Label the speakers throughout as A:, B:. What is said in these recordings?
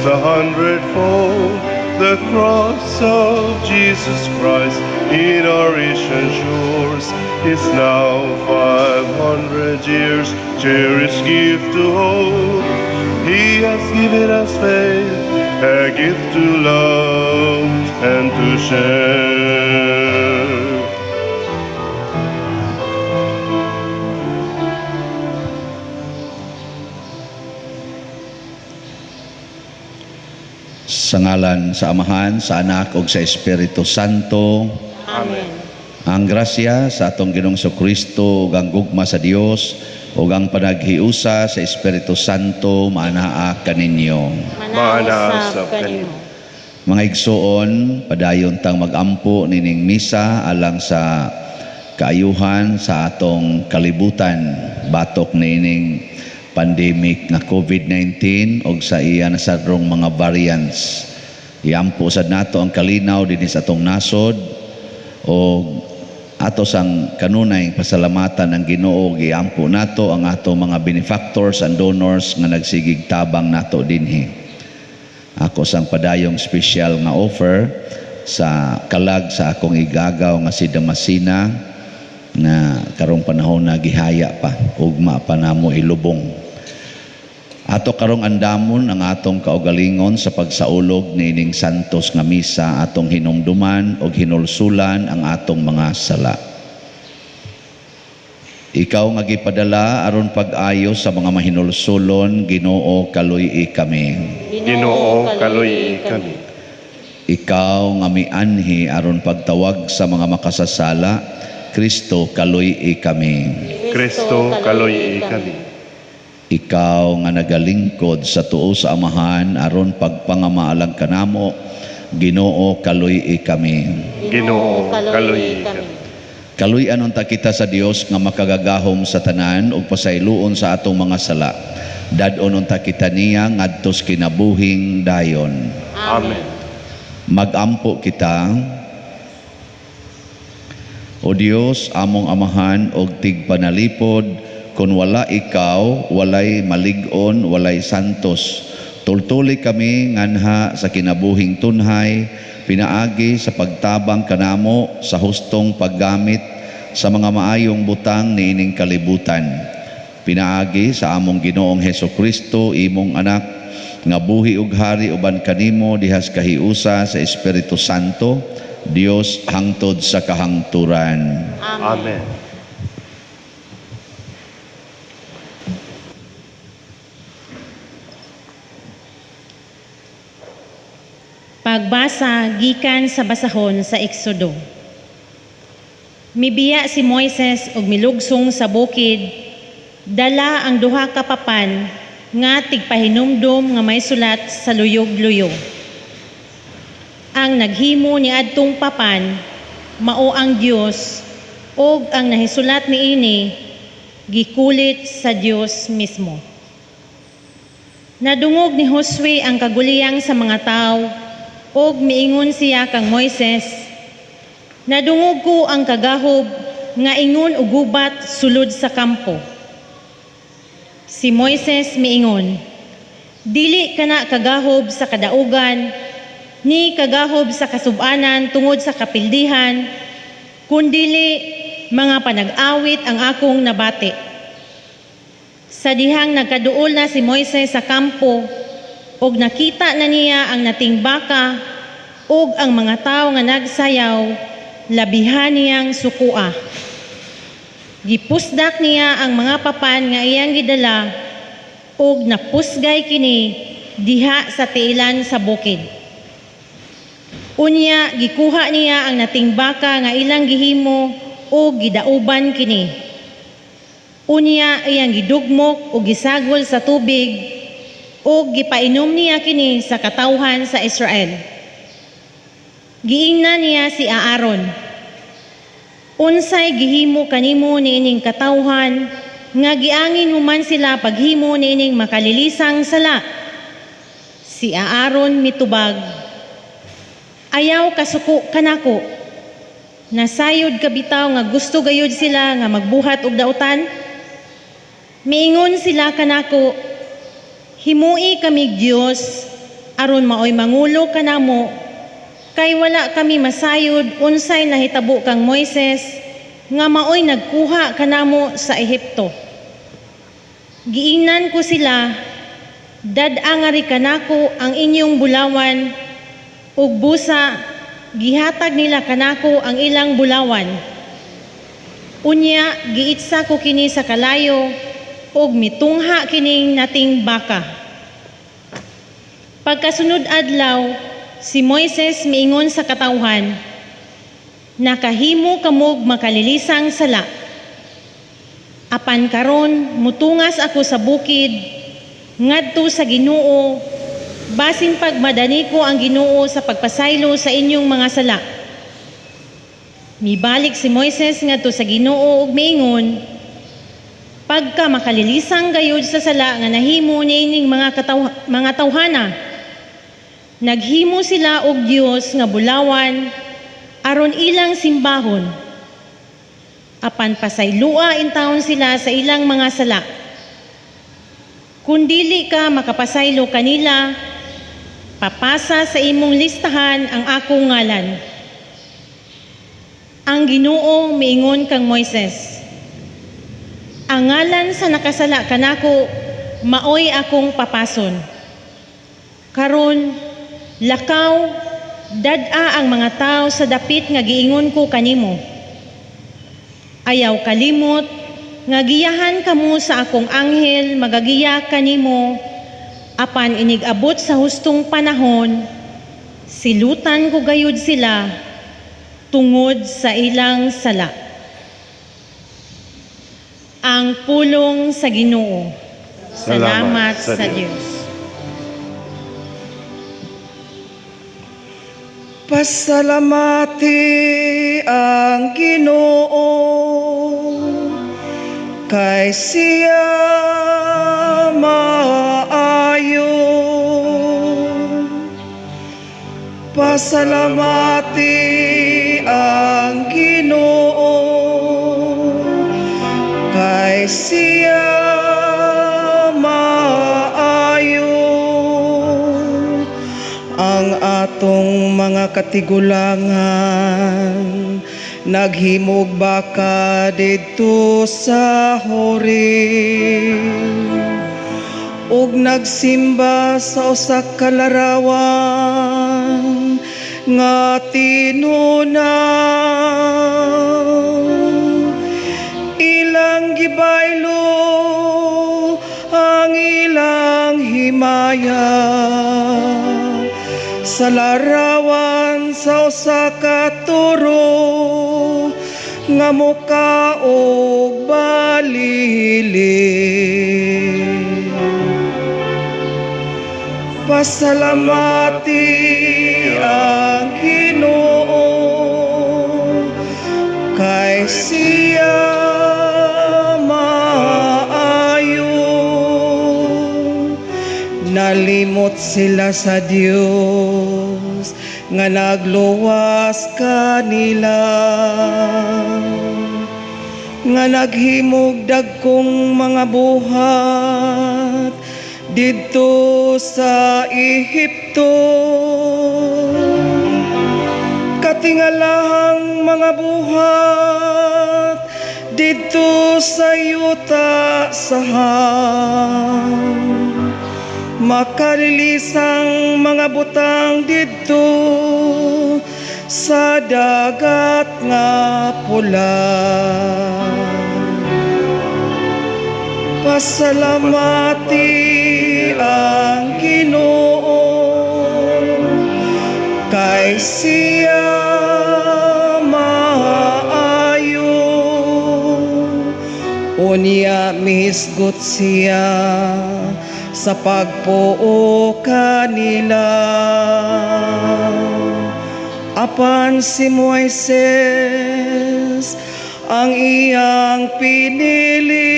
A: A hundredfold. The cross of Jesus Christ in our Asian shores is now 500 years, cherished gift to hold. He has given us faith, a gift to love and to share.
B: Sa ngalan sa Amahan, sa Anak ug sa Espiritu Santo.
A: Amen.
B: Ang grasya sa atong Ginoong Kristo ug ang gugma sa Dios ug ang panaghiusa sa Espiritu Santo maanaa kaninyo.
A: Maanaa usab kanimo.
B: Mga igsoon, padayon tang magampo nining misa alang sa kaayuhan sa atong kalibutan batok niining pandemic nga COVID-19 og sa iya nasadrong mga variants. Iampo sad nato ang kalinaw dinhi sa atong nasod og ato sang kanunay pasalamatan ang Ginoo. Giampo nato ang ato mga benefactors and donors nga nagsigig tabang nato dinhi. Ako sang padayong special nga offer sa kalag sa akong igagaw nga si Damasina nga karong panahon na gihaya pa, ugma pa namo ilubong. Ato karong andamon ang atong kaugalingon sa pagsaulog niining santos nga misa, atong hinumduman og hinulsulan ang atong mga sala. Ikaw nga gipadala aron pag-ayo sa mga mahinulsulon, Ginoo, kaluy-i kami.
A: Ginoo, kaluy-i kami.
B: Ikaw nga mianhi aron pagtawag sa mga makasasala, Kristo, kaluy-i kami.
A: Kristo, kaluy-i kami.
B: Ikaw nga nagalingkod sa tuo sa Amahan aron pagpangamaalang kanamo, Ginoo, kaluy-i kami.
A: Ginoo, kaluy-i kami.
B: Kaluy-an unta kita sa Dios nga makagagahom sa tanan ug pasayloon sa atong mga sala. Dad-on unta kita niya ngadtos kinabuhing dayon.
A: Amen.
B: Magampo kita. O Dios, among Amahan og tigpanalipod, kun wala ikaw, walay malig-on, walay santos. Tultuli kami nganha sa kinabuhing tunhay, pinaagi sa pagtabang kanamo sa hustong paggamit sa mga maayong butang niining kalibutan. Pinaagi sa among Ginoong Heso Kristo, imong anak, nga buhi ug hari uban kanimo dihas kahiusa sa Espiritu Santo, Dios hangtod sa kahangturan.
A: Amen.
C: Pagbasa gikan sa basahon sa Exodo. Mibiya si Moises og milugsong sa bukid, dala ang duha ka papan nga tigpahinumdom nga may sulat sa luyog-luyo. Ang naghimo ni adtong papan mao ang Dios, ug ang nahisulat niini gikulit sa Dios mismo. Nadungog ni Josue ang kaguliyang sa mga tawo ug miingon siya kang Moises, "Nadungog ko ang kagahob nga ingon og gubat sulod sa kampo." Si Moises miingon, "Dili kana kagahob sa kadaugan, ni kagahob sa kasubanan tungod sa kapildihan, kundili mga panag-awit ang akong nabati." Sa dihang nagkaduol na si Moises sa kampo, ug nakita na niya ang nating baka ug ang mga tawo nga nagsayaw, labihan niyang sukua. Gipusdak niya ang mga papan nga iyang gidala ug napusgay kini diha sa tiilan sa bukid. Unya gikuha niya ang nating baka nga ilang gihimo ug gidauban kini. Unya iyang gidugmok ug gisagol sa tubig ug gipainom niya kini sa katawhan sa Israel. Giingnan niya si Aaron, "Unsay gihimo kanimo niining katawhan nga giangin mo man sila paghimo niining makalilisang sala?" Si Aaron mitubag, "Ayaw kasuko kanako. Nasayod ka bitaw nga gusto gayud sila nga magbuhat og dautan? Miingon sila kanako, 'Himui kami Dios Aron maoy mangulo kanamo, kay wala kami masayod unsay nahitabo kang Moises nga maoy nagkuha kanamo sa Ehipto." Giingnan ko sila, "Dad-a ngari kanako ang inyong bulawan ug busa." Gihatag nila kanako ang ilang bulawan. Unya giitsa ko kini sa kalayo ug mitungha kining nating baka. Pagkasunod adlaw, si Moises miingon sa katawhan, "Nakahimo kamog makalilisang sala. Apan karon mutungas ako sa bukid ngadto sa Ginoo, basin pagmadani ko ang Ginoo sa pagpasaylo sa inyong mga sala." Mibalik si Moises ngadto sa Ginoo ug miingon, "Pagka makalilisang gayud sa sala nga nahimo niining mga tawhana. Naghimo sila og Dios nga bulawan aron ilang simbahon. Apan pasaylua intawon sila sa ilang mga sala. Kung dili ka makapasaylo kanila, papasa sa imong listahan ang akong ngalan." Ang Ginoo miingon kang Moises, "Ang ngalan sa nakasala kanako maoy akong papason. Karon, lakaw, dad-a ang mga tao sa dapit nga giingon ko kanimo. Ayaw kalimot nga giyahan kamo sa akong anghel magagiya kanimo, apan inig-abot sa hustong panahon, silutan ko gayud sila tungod sa ilang sala." Ang pulong sa Ginoo. Salamat sa Dios.
D: Pasalamati ang Ginoo, kay siya maayo. Pasalamati ang Ginoo, kay siya maayo. Ang atong mga katigulangan naghimog baka didto sa Horeb ug nagsimba sa usa ka larawan nga tinunaw. Ilang gibaylo ang ilang himaya sa larawan sa usa ka turo nga muka og balili. Pasalamati ang Ginoo, kay siya maayo. Nalimot sila sa Dios nga nagluwas kanila, nga naghimog dagkong mga buhat didto sa Ehipto. Katingalahang mga buhat didto sa yuta sa Ham, makalilisang mga butang didto sa Dagat nga Pula. Pasalamati ang Ginoo, kay siya maayo. Unya mihisgot siya sa pagpuo kanila. Apan si Moises ang iyang pinili,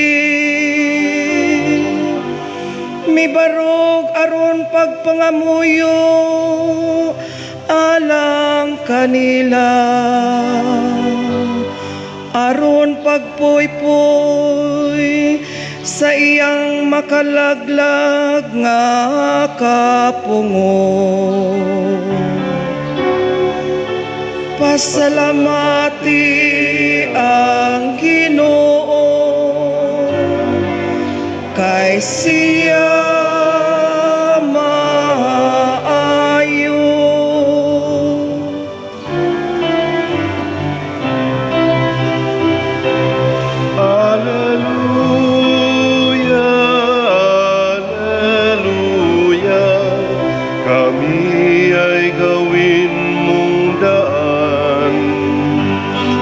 D: mibarog aron pagpangamuyo alang kanila, aron pagpuypuy sa iyang makalaglag nga kapungo. Pasalamati ang Ginoo, kay siya maayo.
A: Alleluia, Alleluia, kami ay gawin mong daan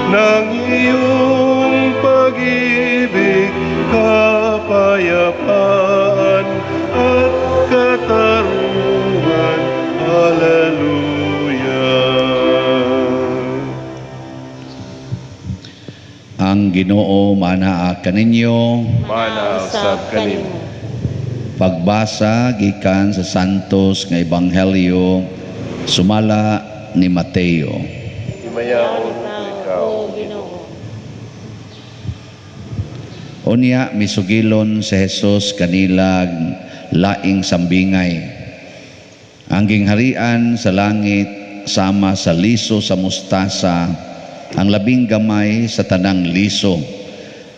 A: ng iyong pag-ibig, kapayapaan at katarungan. Alleluia.
B: Ang Ginoo manaa kaninyo.
A: Mana usab kanimo.
B: Pagbasa gikan sa Santos nga Ebanghelyo sumala ni Mateo.
A: Himayaon ikaw,
C: O Ginoo.
B: Unya misugilon si Jesus kanilag laing sambingay. Ang gingharian sa langit sama sa liso sa mustasa, ang labing gamay sa tanang liso.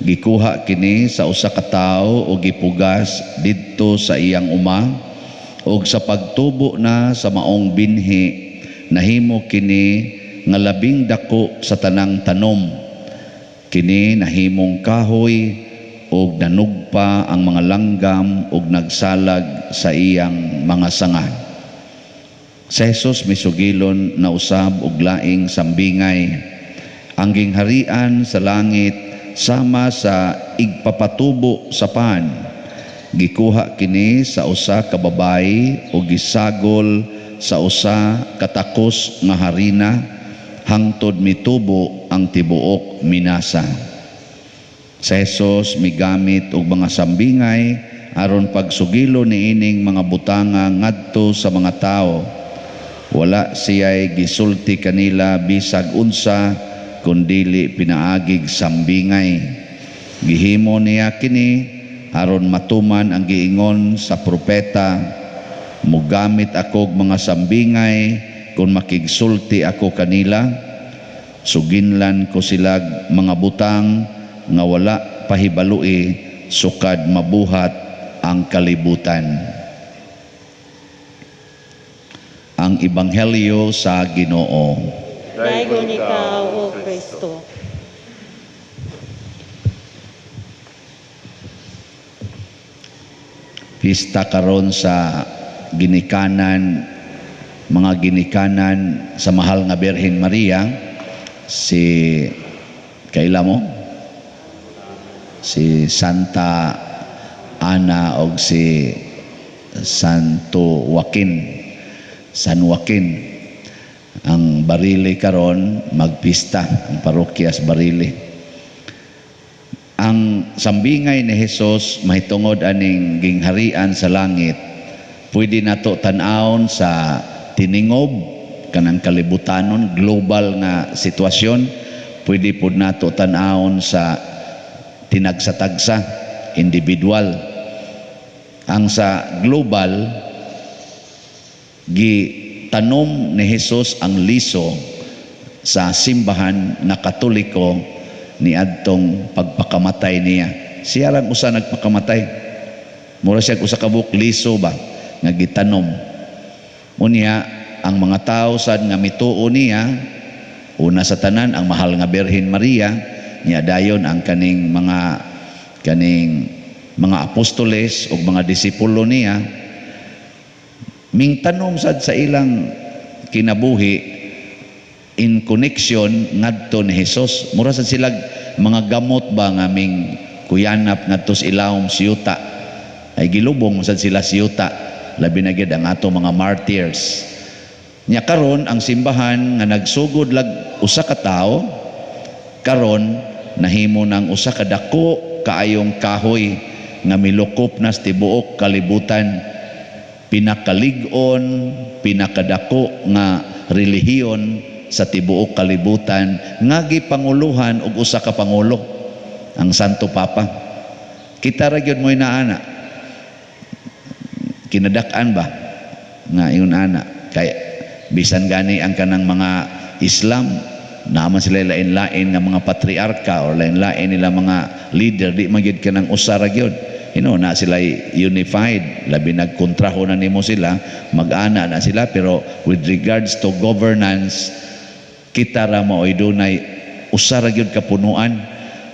B: Gikuha kini sa usa ka tawo o gipugas didto sa iyang uma, og sa pagtubo na sa maong binhi nahimo kini nga labing dako sa tanang tanom. Kini nahimong kahoy og nanugpa ang mga langgam og nagsalag sa iyang mga sanga. Sa Jesus misugilon na usab og laing sambingay. Ang gingharian sa langit sama sa igpapatubo sa pan. Gikuha kini sa usa ka babayi o gisagol sa usa ka takos nga harina hangtod mitubo ang tibuok minasa. Sa Jesus migamit og mga sambingay aron pagsugilo niining mga butanga ngadto sa mga tawo. Wala siya'y gisulti kanila bisag unsa kundili pinaagig sambingay. Gihimo niya kini aron matuman ang giingon sa propeta, mugamit akog mga sambingay kung makigsulti ako kanila, suginlan ko silag mga butang nga wala pahibalui sukad mabuhat ang kalibutan. Ang Ebanghelyo sa Ginoo.
C: Daigon ikaw, O Kristo.
B: Pista karon sa ginikanan, mga ginikanan sa mahal nga Birhen Maria, si kaila mo? Si Santa Ana og si Santo Joaquin, San Joaquin. Ang Barili karon magpista, ang parokya sa Barili. Ang sambingay ni Hesus mahitungod aning gingharian sa langit, pwede nato tan-awon sa tiningob kanang kalibutanon, global nga sitwasyon. Pwede pud nato tan-awon sa tinagsatagsa, individual. Ang sa global, gitanom ni Hesus ang liso sa simbahan na Katoliko niadtong pagpakamatay niya. Siya lang usa nagpakamatay. Mura siya usa ka buok liso ba nga gitanom. Unya ang mga tawo sad nga mituo niya, una sa tanan ang mahal nga Birhen Maria, niya dayon ang kaning mga apostoles ug mga disipulo niya, mingtanom sad sa ilang kinabuhi in connection ngadto ni Hesus. Mura sad sila mga gamot ba nga ming kuyanap ngadto sa ilawom siyuta. Ay gilubong sad sila siyuta, labi na gyud ang ato mga martyrs. Nya karon ang simbahan nga nagsugod lag usa ka tawo, karon nahimo nang usa ka dako kaayong kahoy nga milukop na sa tibuok kalibutan. Pinakalig-on, pinakadako nga relihiyon sa tibuok kalibutan nga gipanguluhan og usa ka pangulo, ang Santo Papa. Kita ra gyud mo'y naana. Kinadak-an ba nga ingon ana? Kay bisan gani ang kanang mga Islam, naman sila lain-lain nga mga patriarka or lain-lain nila mga leader, di man gyud kanang usa ra gyud. Na sila unified, labi nagkontraho na nimo sila, mag-ana na sila, pero with regards to governance, kita ra mao'y dunay usa ra gyud kapunuan,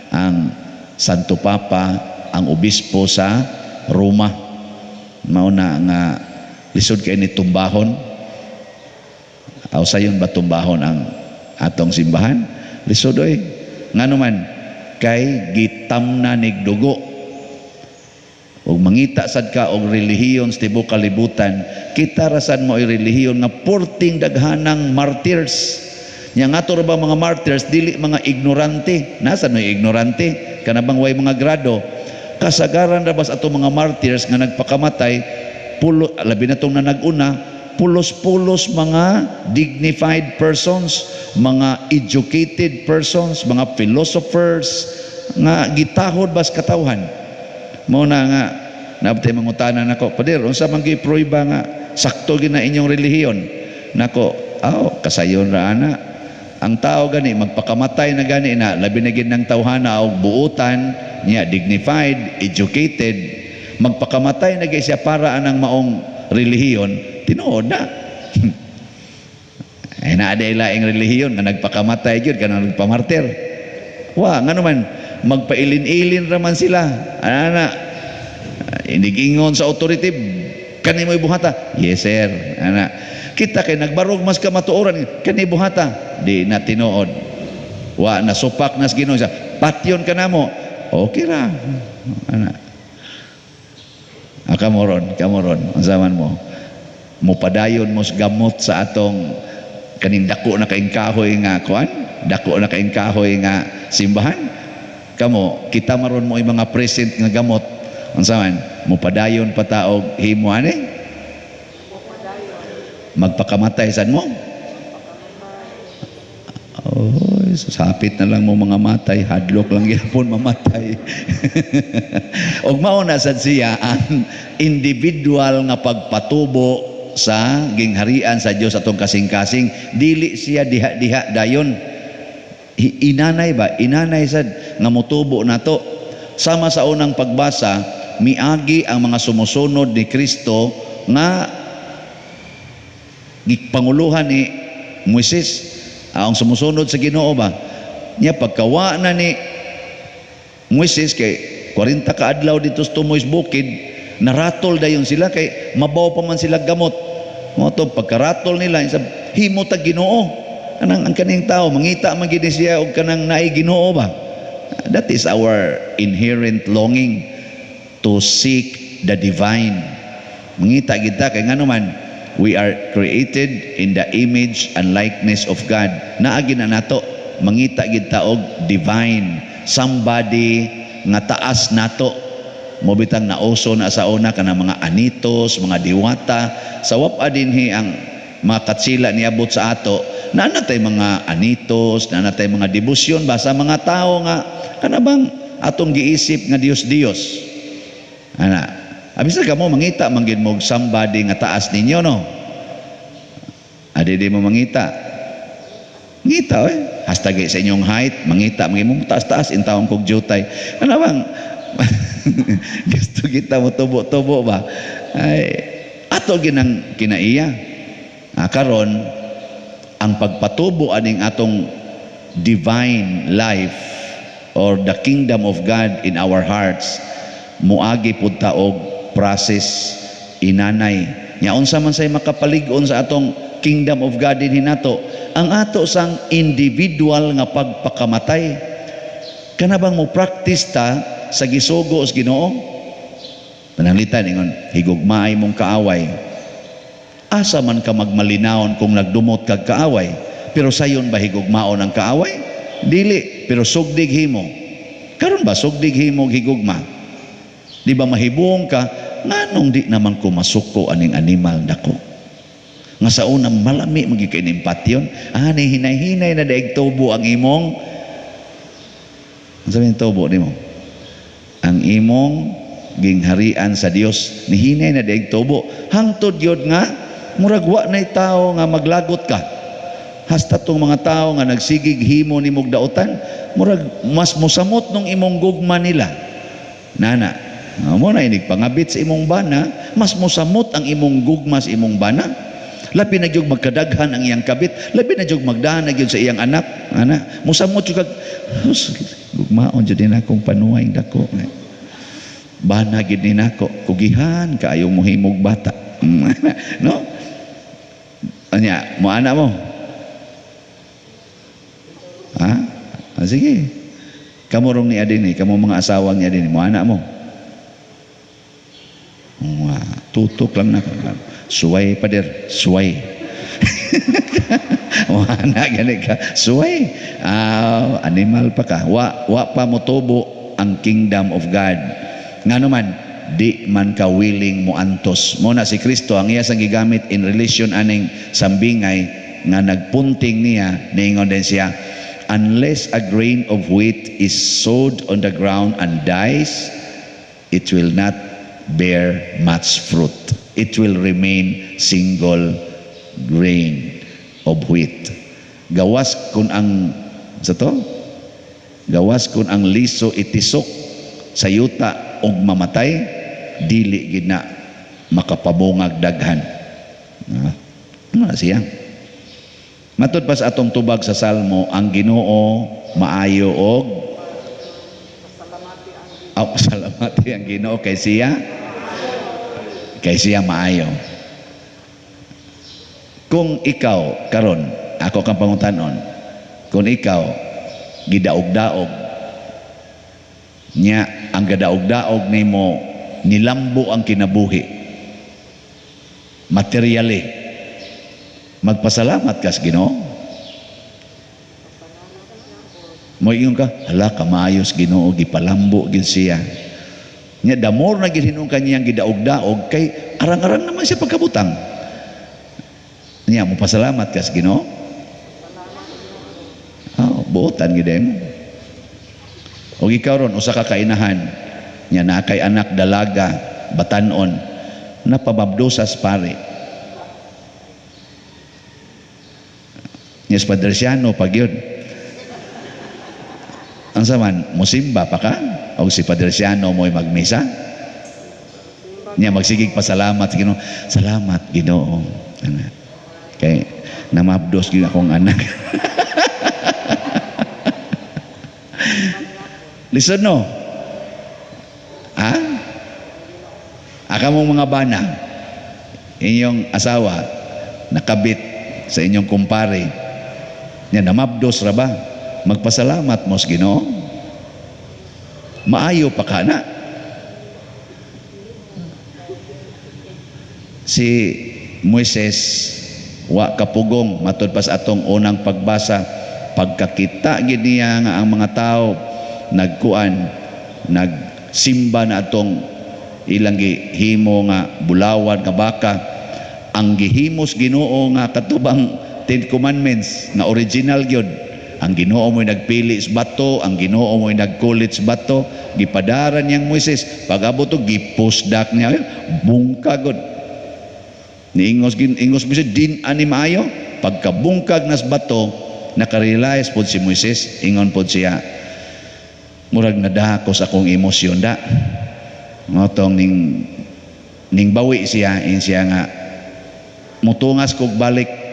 B: ang Santo Papa, ang obispo sa Roma. Mao na nga lisod kay ni tumbahon. Aw, sayon ba tumbahon ang atong simbahan? Lisod oy. Ngano man? Kay gitamna nig dugo. Ug mangita sad ka og relihiyon sa tibuok kalibutan, kita ra sad mo'y relihiyon nga porting daghanang martyrs. Nya nga ra ba mga martyrs, dili mga ignorante. Nasa no ignorante? Kana bang way mga grado? Kasagaran ra bas ato mga martyrs nga nagpakamatay, pulo, labi na tong na nag-una, pulos-pulos mga dignified persons, mga educated persons, mga philosophers nga gitahod bas katawhan. Mao na nga nabtay mangutana nako, "Pader, unsa man gi prueba nga sakto gina inyong relihiyon?" Nako, aw, kasayon ra ana. Ang tao gani magpakamatay na gani na, labi na gid ng tawhana og buutan niya, dignified, educated, magpakamatay na gyud siya para anang maong relihiyon, tinuod na. Ay, naa day laing relihiyon nga nagpakamatay gyud kanang nagpamartir? Wa. Ngano man? Magpailin-ilin ra man sila. Ana, inigingon sa authority, "Kani mo buhata." "Yes, sir." Ana, kita kay nagbarog mas kamatuoran, "Kani buhata." Di na tinuod. Wa na supak nas Ginoo sa patyon ka namo. Okay ra. Ana. Ah, kamoron, kamoron, unsa man mo? Mupadayon mo sa gamot sa atong kaning dako na kaing kahoy nga kuan, dako na kaing kahoy nga simbahan. Kamo, kita maron mo mga present nga gamot. Unsa man? Mupadayon pa ta og himo ani? Magpakamatay sad mo? Oh, sapit na lang mo mga matay, hadlok lang gyapon mamatay. Og mao na sad siya ang individual nga pagpatubo sa gingharian sa Dios atong kasing-kasing, dili siya diha-diha dayon. Inanay ba? Inanay sad nga motubo nato. Sama sa unang pagbasa, miagi ang mga sumusunod ni Kristo nga gipanguluhan ni Moises, ang sumusunod sa Ginoo ba niya. Pagkawa na ni Moises, kay 40 ka adlaw dito sa tumoy sa bukid, naratol dayon sila kay mabaw pa man sila gamot mo to. Pagkaratol nila, sa himo tag Ginoo. Kanang ang kaning tao mangita man gid siya og kanang naay Ginoo ba. That is our inherent longing to seek the divine. Mangita kita kay ngano man, we are created in the image and likeness of God. Naagi na nato mangita gid ta og divine, somebody nga taas nato. Mo bitang nauso na sa una kana mga anitos, mga diwata. Sa wapa dinhi ang mga katsila niabot sa ato, naa na tay mga anitos, naa na tay mga debosyon ba sa mga tao nga kana bang atong giisip nga Dios Dios. Ana, abisa ka mo mangita man gid mo og somebody nga taas ninyo, no? Adi di mo mangita? Ngita oy. Hasta sa inyong height, mangita man mo taas-taas intawon kog jutay. Ano bang gusto kita mo tubo-tubo ba? Ay, ato ginang kinaiya. Ah, karon ang pagpatubo aning atong divine life or the kingdom of God in our hearts, muagi pud ta og process, inanay. Nya unsa man say makapalig-on sa atong kingdom of God dinhi nato? Ang ato sang individual nga pagpakamatay. Kana bang mo practice ta sa gisugo sa Ginoo? Pananglitan ingon, "Higugmaay mong kaaway." Asa man ka magmalinawon kung nagdumot kag kaaway? Pero sayon ba higugmaon ang kaaway? Dili, pero sugdig himo. Karon ba sugdig himo higugma? Di ba mahibuong ka, nganong di naman ko masuko aning animal dako? Nga sa una malami man gyud kay ning patyon, ani hinay-hinay na daig tubo ang imong. Ang sabi tubo nimo? Ang imong gingharian sa Dios nihinay na daig tubo hangtod gyud nga murag wa nay tawo nga maglagot ka. Hasta tong mga tawo nga nagsigig himo nimog daotan, murag mas mosamot nung imong gugma nila. Nana, mo na inig pangabit sa imong bana, mas mosamot ang imong gugma sa imong bana. Labi na gyud magkadaghan ang iyang kabit, labi na gyud magdahan na gyud sa iyang anak. Ana, mosamot jud kag gugmaon jud din akong panuway dako. Bana gid ni nako, kugihan kaayo mohimog bata. No? Anya, mo ana mo. Ha? Ah, sige. Kamo rong ni adini, kamo mga asawa ni adini, mo ana mo. Wa, tutok lang na. Suway pader, suway. Mo ana gani ka, suway. Ah, animal pa ka. Wa pa motubo ang kingdom of God. Ngano man, di man ka willing mo antos. Mo na si Kristo ang iya sang gigamit in relation aning sambingay nga nagpunting niya, niingon din siya, unless a grain of wheat is sowed on the ground and dies, it will not bear much fruit. It will remain single grain of wheat. Gawas kun ang sa to? Gawas kun ang liso itisok sa yuta og mamatay, dili gid na makapabungag daghan. Ano na siya? Matud pa sa atong tubag sa Salmo, ang Ginoo maayo og pasalamati ang Ginoo kay siya maayo. Kung ikaw karon, ako kang pangutanon, kung ikaw gidaog-daog nya ang gadaog-daog nimo nilambo ang kinabuhi materially, magpasalamat ka sa Ginoo. Moingon ka, hala kamaayos Ginoo, gipalambo gid siya. Nya damor na gid hinuon kaniyang gidaog-daog kay arang-arang naman siya pagkabutang. Nya mopasalamat ka sa Ginoo. Oh, buotan gid mo. Og ikaw ron usa ka kainahan nya naa kay anak dalaga batan-on napababdosas pare. Nya sa Padre Siano pag yun. Ang saman, musimba pa ka? O si Padre Siano mo'y magmisa? Nya magsigig pasalamat sa Ginoo. Salamat Ginoo. Kay namabdos gyud akong anak. Listen no. Ha? Aka mong mga bana, inyong asawa nakabit sa inyong kumpare. Nya namabdos ra ba? Magpasalamat mo sa Ginoo. Maayo pa ka na. Si Moises wa kapugong matud pa sa atong unang pagbasa, pagkakita gid niya nga ang mga tao nagkuan, nagsimba na atong ilang gihimo nga bulawan nga baka, ang gihimos Ginoo nga katubang Ten Commandments nga original gyud. Ang Ginoo mo'y nagpili sa bato, ang Ginoo mo'y nagkulit sa bato, gipadaran niyang Moises. Pag-abot og gipusdak niya, bungkag gud. Niingos ingos Moises, din ani maayo. Pagkabungkag nas bato, nakarealize pod si Moises, ingon pod siya, murag nadako sa akong emosyon da. Ngotong ning bawi siya, in siya nga mutungas kog balik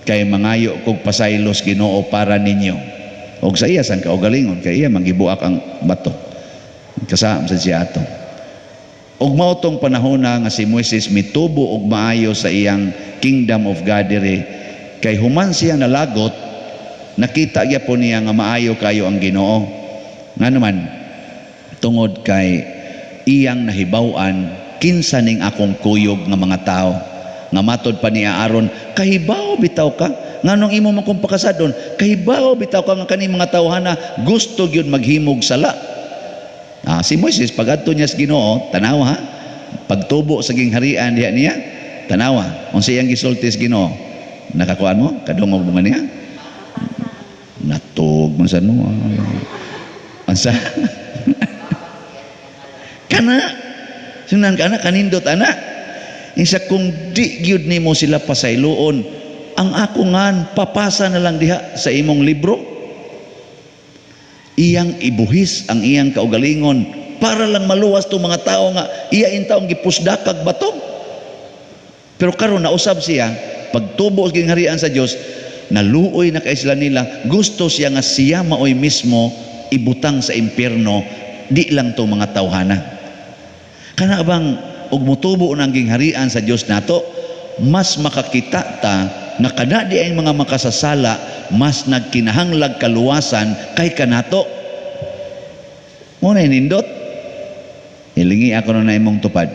B: kay mangayo kog pasaylos Ginoo para ninyo. Og sa iya sang kaugalingon kay iya manggibuak ang bato. Kasaam sa siya ato. Og mao tong panahona nga si Moises mitubo og maayo sa iyang kingdom of God diri, kay human siya nalagot, nakita gyapon niya nga maayo kayo ang Ginoo. Ngano man, tungod kay iyang nahibaw-an kinsa ning akong kuyog nga mga tao. Nga matod pa ni Aaron, kahibaw bitaw ka nganong imo man kong pakasadon, kahibaw bitaw ka nga kani mga tawhana gusto gyud maghimog sala. Si Moises pagadto niya sa Ginoo, tanawa ha, pagtubo sa gingharian diha niya, tanawa unsa iyang gisulti sa Ginoo. Nakakuan mo kadungog mo niya, natug man sa mo. Unsa? Kana sunan ka ana, kanindot ana. Insa kung di gyud nimo sila pasayloon, ang ako ngan papasa na lang diha sa imong libro. Iyang ibuhis ang iyang kaugalingon para lang maluwas to mga tao nga iya intawong gipusdakag bato. Pero karon nausab siya, pagtubo sa gingharian sa Dios, naluoy na kay sila nila, gusto siya nga siya maoy mismo ibutang sa impierno, di lang to mga tawhana. Kana bang og mutubo nang gingharian sa Dios nato, mas makakita ta nga kada di ay mga makasasala mas nagkinahanglag kaluwasan kay kanato. Mo na nindot. Hilingi ako na imong tupad.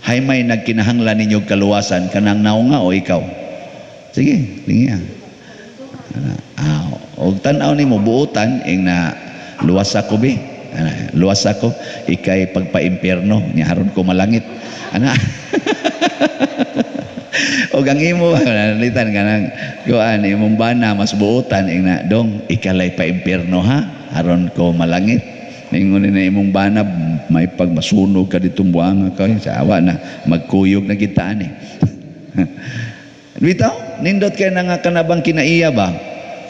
B: Hay may nagkinahanglan ninyo kaluwasan, kanang naunga o ikaw? Sige, lingi ah. Ah, og tan-aw nimo buotan ing na luwas ako bi. Ana, luwas ako ikay pagpaimpierno nya haron ko malangit. Ana. Og ang imo nalitan kanang kuan imong bana mas buotan ing na dong ikalay paimpierno ha haron ko malangit. Ningon na imong bana may pagmasunog ka ditong buanga ka sa awa na magkuyog na kita ani. Bitaw nindot kay na nga kanabang kinaiya ba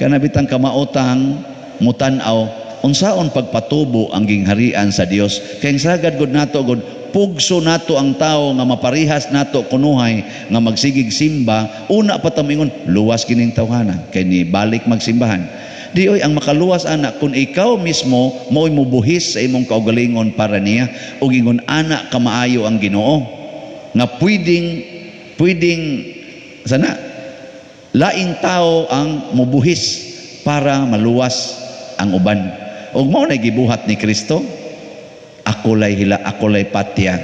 B: kanabitang kamaotang mutan-aw unsaon pagpatubo ang gingharian sa Dios. Kay sagad gud nato gud pugso nato ang tawo nga maparihas nato kunuhay nga magsigig simba, una pa ta moingon luwas kining tawhana kay ni balik magsimbahan. Di oy ang makaluwas ana kung ikaw mismo mo'y mubuhis sa imong kaugalingon para niya ug ingon ana kamaayo ang Ginoo nga pwedeng pwedeng sana laing tao ang mubuhis para maluwas ang uban. Ug mao na gibuhat ni Kristo, ako lay hila, ako lay patya,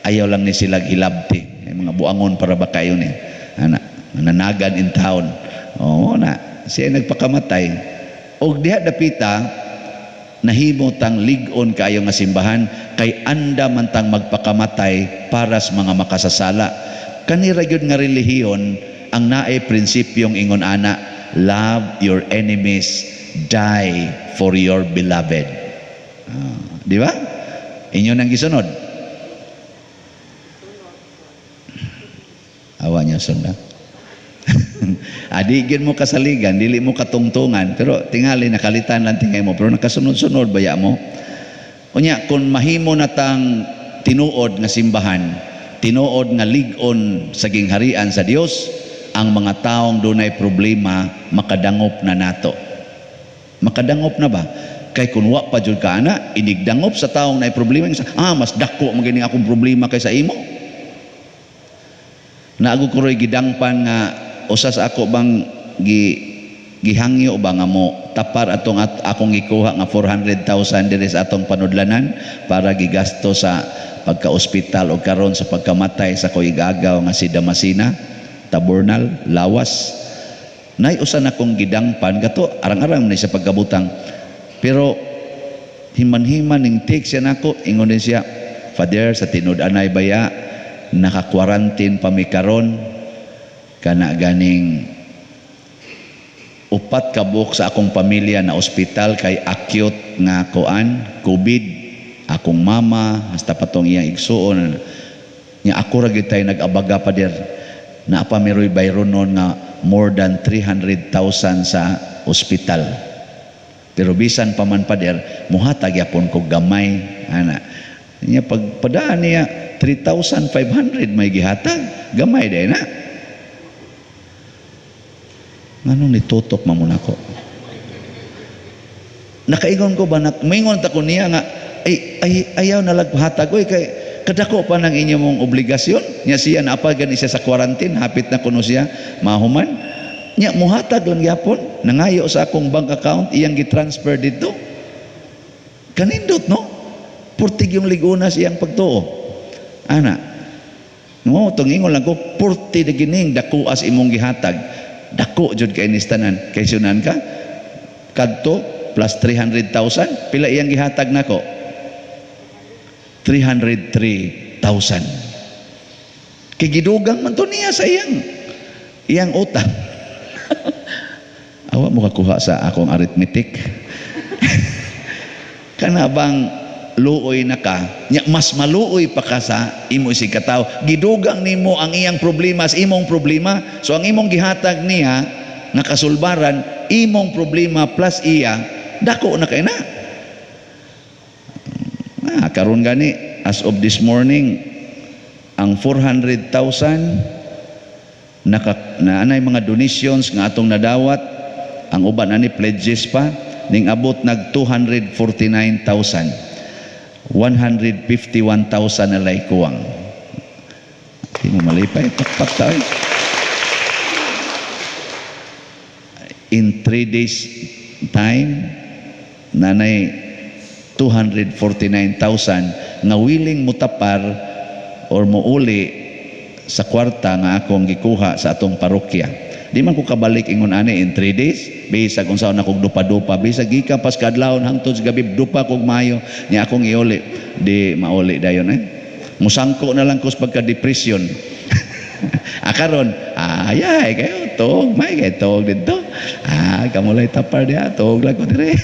B: ayaw lang ni sila hilabti. Ay, mga buangon para ba kayo ni ana nananagan in town. Oo na siya nagpakamatay. Og diha dapita nahimo tang lig-on kaayo nga simbahan kay anda man tang magpakamatay para sa mga makasasala. Kanira gyud nga relihiyon ang naay prinsipyong ingon ana, love your enemies, die for your beloved. Di ba? Inyo nang gisunod. Awa niya sunda. Adi gyud mo kasaligan, dili mo katungtungan, pero tingali nakalitan lang tingay mo, pero nakasunod-sunod baya mo. Unya kung mahimo na tang tinuod nga simbahan, tinuod nga lig-on sa gingharian sa Dios, ang mga taong dunay problema makadangop na nato. Makadangop na ba? Kay kun wa pa jud ka ana, inigdangop sa taong naay problema, mas dako man gini akong problema kaysa imo. Naago ko roy gidangpan nga usa sa ako bang gihangyo ba nga mo tapar atong akong gikuha nga 400,000 diri sa atong panudlanan para gigasto sa pagka-ospital o karon sa pagkamatay sa koy igagaw nga si Damasina Taburnal Lawas. Nay usa na kong gidangpan kato arang-arang ni sa pagkabutang, pero himan-himan ning take siya nako, ingon din siya, Father, sa tinud-anay baya naka-quarantine pa mi karon, kana ganing 4 ka buok sa akong pamilya na ospital kay acute nga kuan COVID, akong mama hasta patong iyang igsuon nya ako ra gyud tay nag-abaga pader naa pa miroy bayron nun nga more than 300,000 sa ospital. Pero bisan pa man pader muhatag yapon ko gamay ana nya pagpadaan niya 3,500 may gihatag gamay day na. Nganong nitutok man mo nako? Nakaingon ko ba, maingon ta ko niya nga ay ayaw na laghatag oy kay kadako pa ng inyo mong obligasyon. Nya siya naapa gani siya sa quarantine, hapit na kuno siya mahuman. Nya muhatag lang gyapon, nangayo sa akong bank account iyang gitransfer didto. Kanindot no? Purtig yung liguna siyang pagtuo. Ana. No, tungingon lang ko purti na gining dako as imong gihatag. Dako jud kay ni tanan. Kay sunan ka kadto plus 300,000, pila iyang gihatag nako? 303,000. Kay gidugang man to niya sa iyang utang. Awa mo kakuha sa akong arithmetic. Kana bang Luoy na ka, nya mas maluoy pa ka sa imo isig katawo. Gidugang nimo ang iyang problema sa imong problema. So ang imong gihatag niya nga kasulbaran, imong problema plus iya, dako na kay na. Karon gani as of this morning ang 400,000 naka na anay mga donations nga atong nadawat, ang uban ani pledges pa ning abot nag 249,000. 151,000 na lay kuwang. Di mo malipay, pakpak tayo. In 3 days time, nanay 249,000 nga willing mutapar or muuli sa kwarta nga akong gikuha sa atong parokya. Di man ko kabalik ingon ani in 3 days, bisag unsaon akong dupa-dupa, bisag gikan pas kadlawon hangtod sa gabi dupa kog maayo nya akong iuli, di mauli dayon eh. Musangko na lang ko sa pagka-depression. Karon, ayay kayo tog, may kay tog didto. Kamulay tapar diha, tog lang ko dire.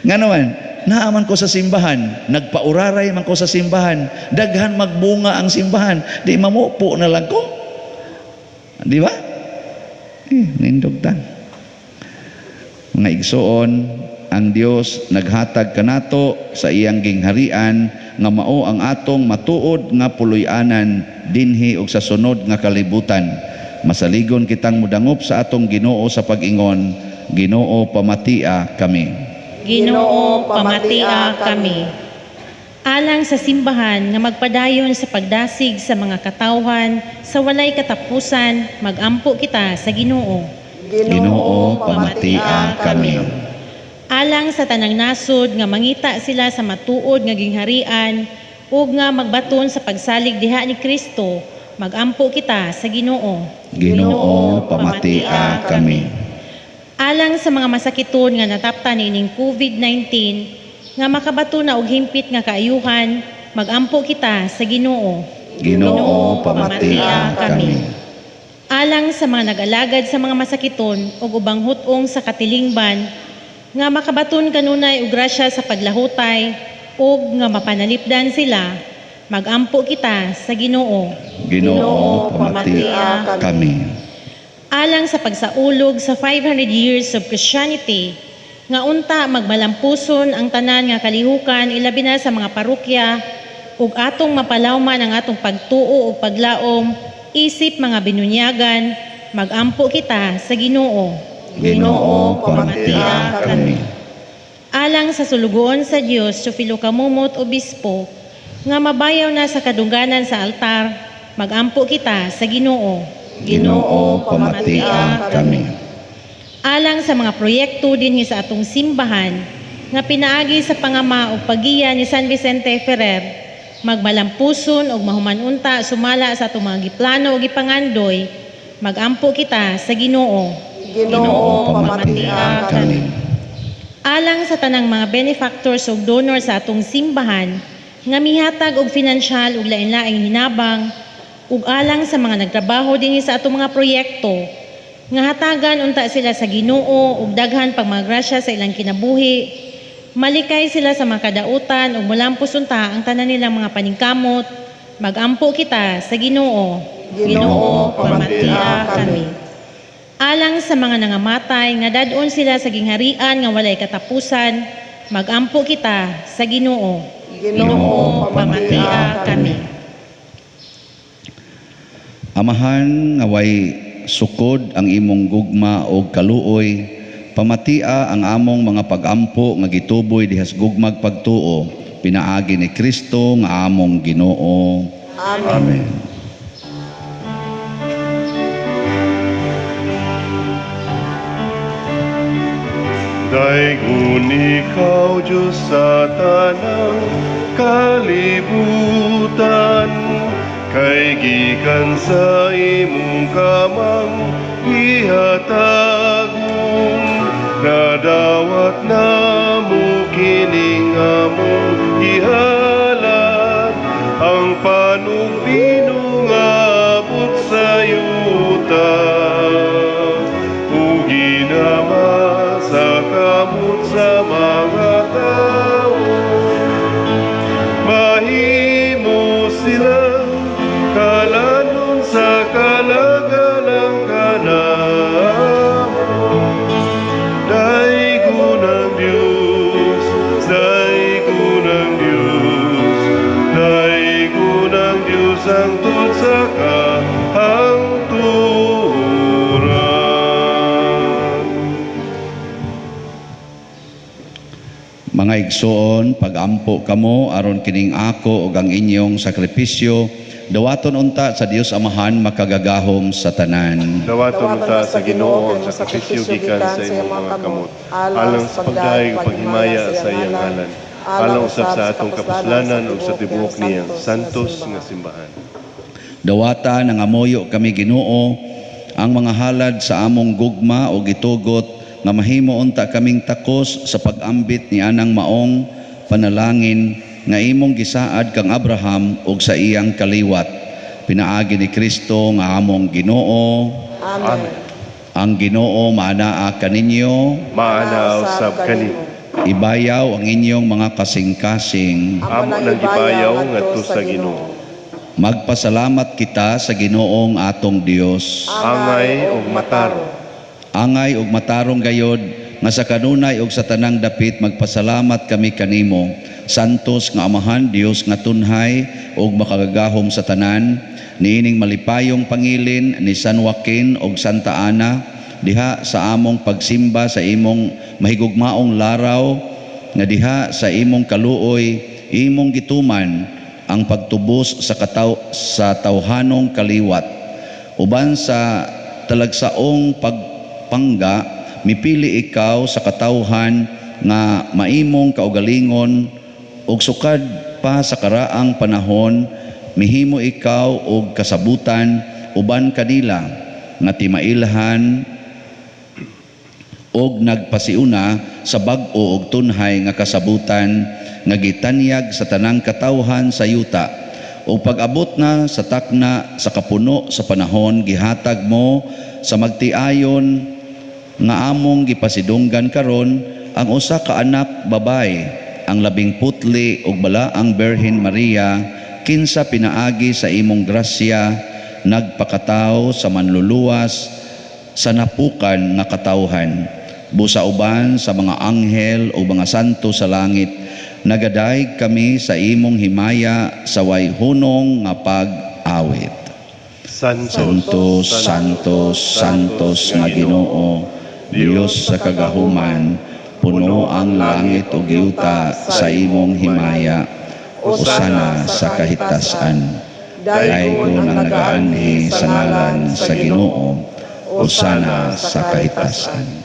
B: Nga naman, naaman ko sa simbahan, nagpauraray man ko sa simbahan, daghan magbunga ang simbahan, di mamupo na lang ko. Di ba? Nindog ta. Mga igsoon, ang Dios naghatag kanato sa iyang gingharian nga mao ang atong matuod nga puloy-anan dinhi og sa sunod nga kalibutan. Masaligon kitang mudangop sa atong Ginoo sa pag-ingon, Ginoo pamatia kami.
C: Ginoo, pamatia kami. Alang sa simbahan nga magpadayon sa pagdasig sa mga katawhan sa walay katapusan, magampo kita sa Ginoo.
B: Ginoo, pamatia kami.
C: Alang sa tanang nasod nga mangita sila sa matuod nga gingharian ug nga magbaton sa pagsalig diha ni Kristo, magampo kita sa Ginoo.
B: Ginoo, pamatia kami.
C: Alang sa mga masakiton nga natapta niining COVID-19 nga makabato na og himpit nga kaayuhan, magampo kita sa Ginoo.
B: Ginoo, pamatia kami.
C: Alang sa mga nag-alagad sa mga masakiton ug ubang hut-ong sa katilingban nga makabaton kanunay og grasya sa paglahutay ug nga mapanalipdan sila, magampo kita sa Ginoo.
B: Ginoo, pamatia kami.
C: Alang sa pagsaulog sa 500 years of Christianity, nga unta magmalampuson ang tanan nga kalihukan ilabi na sa mga parokya ug atong mapalawman ang atong pagtuo ug paglaom isip mga binunyagan, magampo kita sa Ginoo.
B: Ginoo, pamatia kami.
C: Alang sa sulugoon sa Dios, Sofilo Camomot Obispo, nga mabayaw na sa kadungganan sa altar, magampo kita sa Ginoo.
B: Ginoo, pamatia kami.
C: Alang sa mga proyekto dinhi sa atong simbahan nga pinaagi sa pangama ug paggiya ni San Vicente Ferrer, magmalampuson ug mahuman-unta sumala sa atong mga giplano ug gipangandoy, magampo kita sa Ginoo.
D: Ginoo, pamatia kami.
C: Alang sa tanang mga benefactors ug donor sa atong simbahan nga mihatag og finansyal ug lain-laing hinabang, ug alang sa mga nagtrabaho dinhi sa atong mga proyekto nga hatagan unta sila sa Ginoo ug daghan pagmagrasya sa ilang kinabuhi, malikay sila sa mga kadautan ug mulampos unta ang tanan nilang mga paningkamot, magampo kita sa Ginoo.
D: Ginoo, pamatia kami.
C: Alang sa mga nangamatay nga dad-on sila sa gingharian nga walay katapusan, magampo kita sa Ginoo.
D: Ginoo, pamatia kami.
B: Amahan nga way sukod ang imong gugma og kaluoy, pamatia ang among mga pagampo nga gituboy dihas gugmag pagtuo, pinaagi ni Kristo nga among Ginoo.
D: Amen.
B: Amen.
A: Daygon ikaw, Diyos, sa tanang kalibutan, kay gikan sa imong kamang gihatagon, nadawat namo kining among gihalat, ang panugbino nga abot sa yuta, ug ginama sa kamot sa mga sila, kalanon sa kalagalang kanamo. Daygon ang Diyos, daygon ang Diyos, daygon ang Diyos hangtod sa kahangturan.
B: Mga igsoon, pagampo kamo aron kining ako ug ang inyong sakripisyo dawaton unta sa Dios Amahan makagagahom sa tanan.
A: Dawaton unta sa Ginoo ang sakripisyo gikan sa imong mga kamot, alang sa pagdayeg ug paghimaya sa iyang ngalan, alang usab sa atong kapuslanan ug sa tibuok niyang santos nga simbahan.
B: Dawata nangamoyo kami Ginoo ang mga halad sa among gugma o gitugot nga mahimo unta kaming takos sa pag-ambit ni anang maong panalangin nga imong gisaad kang Abraham ug sa iyang kaliwat. Pinaagi ni Kristo nga among Ginoo.
D: Amen.
B: Ang Ginoo maanaa kaninyo,
A: Maana usab kanimo.
B: Ibayaw ang inyong mga kasing-kasing.
A: Amo nang gibayaw ngadto sa Ginoo.
B: Magpasalamat kita sa Ginoong atong Dios.
A: Angay ug matarong.
B: Angay ug matarong gayod nga sa kanunay ug sa tanang dapit magpasalamat kami kanimo, santos nga Amahan, Dios nga tunhay ug makagagahom sa tanan, niining malipayong pangilin ni San Joaquin ug Santa Ana diha sa among pagsimba sa imong mahigugmaong laraw, nga diha sa imong kaluoy imong gituman ang pagtubos sa sa tawhanong kaliwat. Uban sa talagsaong pagpangga, mipili ikaw sa katawhan nga maimong kaugalingon ug sukad pa sa karaang panahon mihimo ikaw og kasabutan uban kanila nga timailhan og nagpasiuna sa bag-o og tunhay nga kasabutan nga gitanyag sa tanang katawhan sa yuta. O pag-abot na sa takna sa kapuno sa panahon, gihatag mo sa magtiayon nga among gipasidunggan karon ang usa ka anak babay, ang labing putli ug balaang Birhen Maria, kinsa pinaagi sa imong grasya nagpakataw sa manluluwas sa napukan nga katawhan. Busa uban sa mga anghel o mga santo sa langit, nagadayeg kami sa imong himaya sa way hunong nga pag-awit.
A: Santos,
B: Santos, Santos, Santos nga Ginoo, Dios sa kagahuman, puno ang langit ug yuta sa imong himaya. Hosana sa kahitasan. Daygon ang nagaanhi sa ngalan sa Ginoo. Hosana sa kahitasan.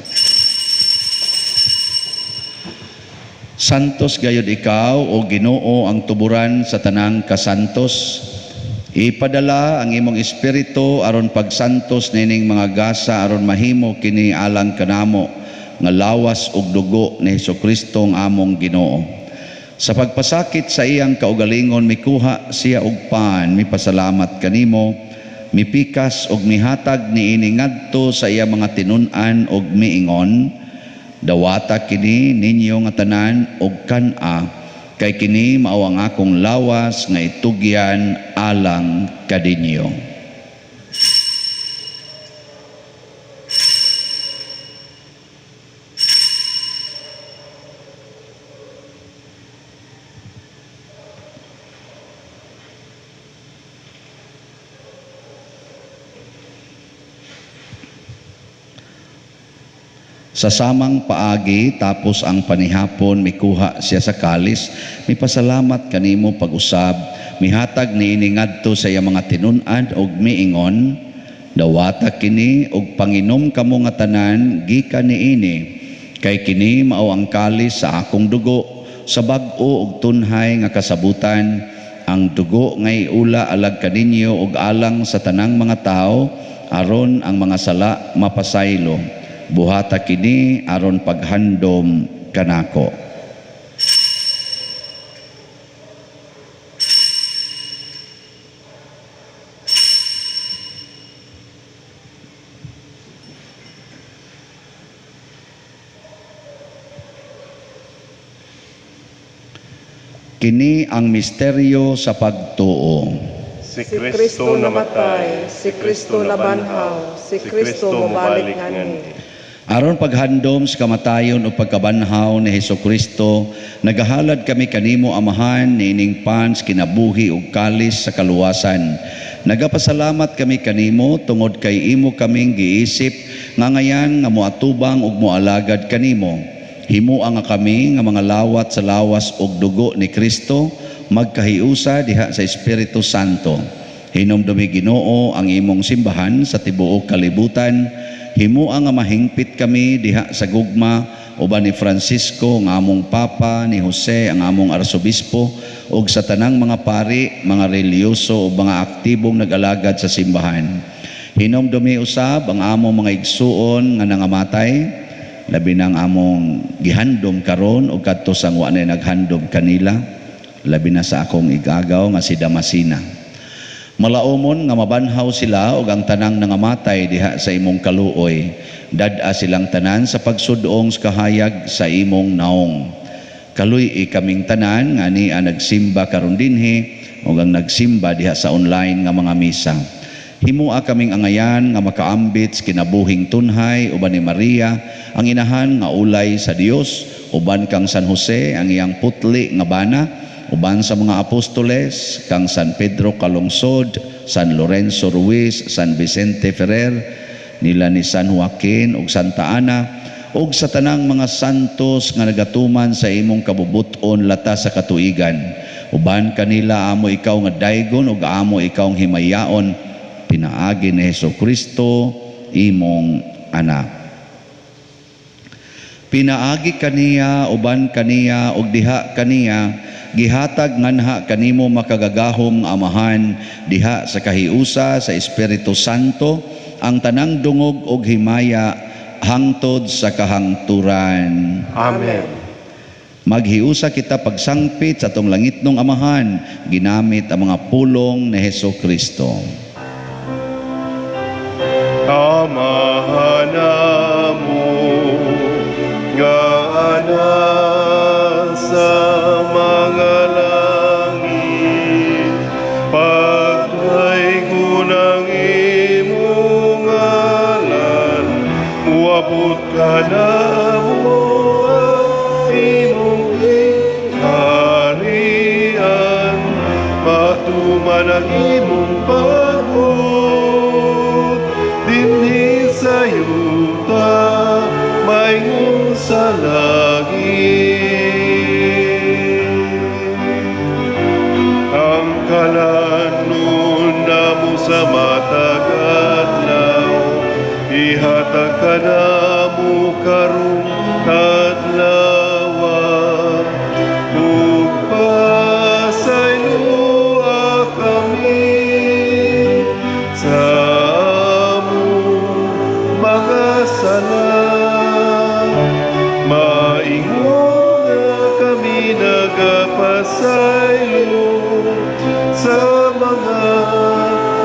B: Santos gayud ikaw o Ginoo ang tuburan sa tanang kasantos. Ipadala ang imong espiritu aron pagsantos nining mga gasa aron mahimo kini alang kanamo nga lawas ug dugo ni Hesukristo ang among Ginoo. Sa pagpasakit sa iyang kaugalingon mikuha siya og pan, mipasalamat kanimo, mipikas og mihatag niini ngadto sa iyang mga tinun-an og miingon, dawata kini ninyo nga tanan og kan-a, kay kini mao ang akong lawas nga itugyan alang kadinyo. Sa samang paagi, tapos ang panihapon, mikuha siya sa kalis, mipasalamat kanimo pag-usab, mihatag niini ngadto sa iyang mga tinun-an og miingon, dawata kini og panginom kamo nga tanan gikan niini, kay kini mao ang kalis sa akong dugo, sa bag-o og tunhay nga kasabutan, ang dugo ngay ula alag kaninyo og alang sa tanang mga tao, aron ang mga sala mapasaylo. Buhata kini aron paghandom kanako. Kini ang misteryo sa pagtuo.
A: Si Kristo namatay, si Kristo nabanhaw, si Kristo mobalik nganhi.
B: Aron paghandom sa kamatayon o pagkabanhaw ni Hesus Kristo, nagahalad kami kanimo, Amahan, niining pan sa kinabuhi ug kalis sa kaluwasan. Nagapasalamat kami kanimo tungod kay imo kaming giisip nga ngayan nga moatubang ug moalagad kanimo. Himoa nga kami nga mga lawat sa lawas ug dugo ni Kristo magkahiusa diha sa Espiritu Santo. Hinumdumi, Ginoo, ang imong simbahan sa tibuok kalibutan. Himoa nga mahingpit kami diha sa gugma uban ni Francisco nga among Papa, ni Jose ang among Arsobispo, ug sa tanang mga pari, mga relihiyoso ug mga aktibong nag-alagad sa simbahan. Hinumdumi usab ang among mga igsuon nga nangamatay, labi na ang among gihandom karon ug kadto sang wa na naghandom kanila, labi na sa akong igagaw nga si Damasina. Malaumon nga mabanhaw sila ug ang tanang nangamatay diha sa imong kaluoy. Dad-a silang tanan sa pagsudong sa kahayag sa imong naong. Kaluy-i kaming tanan nga ania nagsimba karon dinhi ug ang nagsimba diha sa online nga mga misa. Himoa kaming angayan nga makaambit sa kinabuhing tunhay uban ni Maria ang inahan nga ulay sa Dios, uban kang San Jose ang iyang putli nga bana, uban sa mga apostoles, kang San Pedro Calungsod, San Lorenzo Ruiz, San Vicente Ferrer, nila ni San Joaquin ug Santa Ana, ug sa tanang mga santos nga nagatuman sa imong kabubut-on lata sa katuigan. Uban kanila amo ikaw nga daygon ug amo ikaw ang himayaon pinaagi ni Hesus Kristo imong anak. Pinaagi kaniya, uban kaniya, ug diha kaniya, gihatag nganha kanimo makagagahom nga Amahan diha sa kahiusa sa Espiritu Santo ang tanang dungog ug himaya hangtod sa kahangturan.
A: Amen.
B: Maghiusa kita pagsangpit sa atong langitnong Amahan ginamit ang mga pulong ni Hesus Kristo.
A: Amahan namo nga ana sa mga langit, pagdaygon ang imong ngalan, muabot kanamo ang imong gingharian, matuman ang imong pagbuot dinhi sa yuta maingon sa langit. Ang kalanon namo sa matag adlaw, ihatag kanamo karong adlaw, ug pasayloa kami sa among mga sala, maingon nga kami nagapasaylo sa mga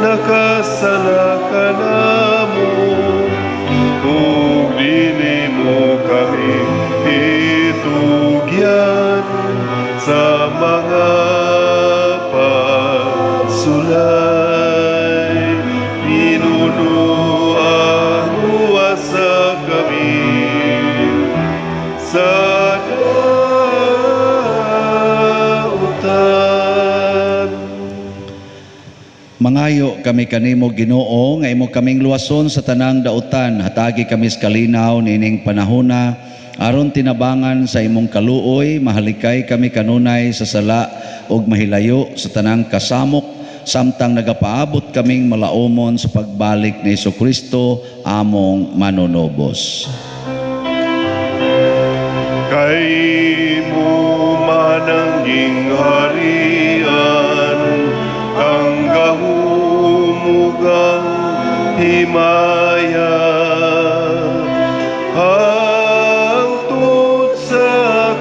A: nakasala kanamo, ug dili mo kami itugyan sa mga pagsulay. Hinunoa luwasa kami sa dautan.
B: Mangayo kami kanimo, Ginoo, nga imo kaming luwason sa tanang dautan. Hatagi kami sa kalinaw nining panahona aron tinabangan sa imong kaluoy mahalikay kami kanunay sa sala ug mahilayo sa tanang kasamok samtang nagapaabot kaming malaumon sa pagbalik ni Kristo among manunubos.
A: Kay imo man ang gingharian, ang gahom ug ang himaya, hangtod sa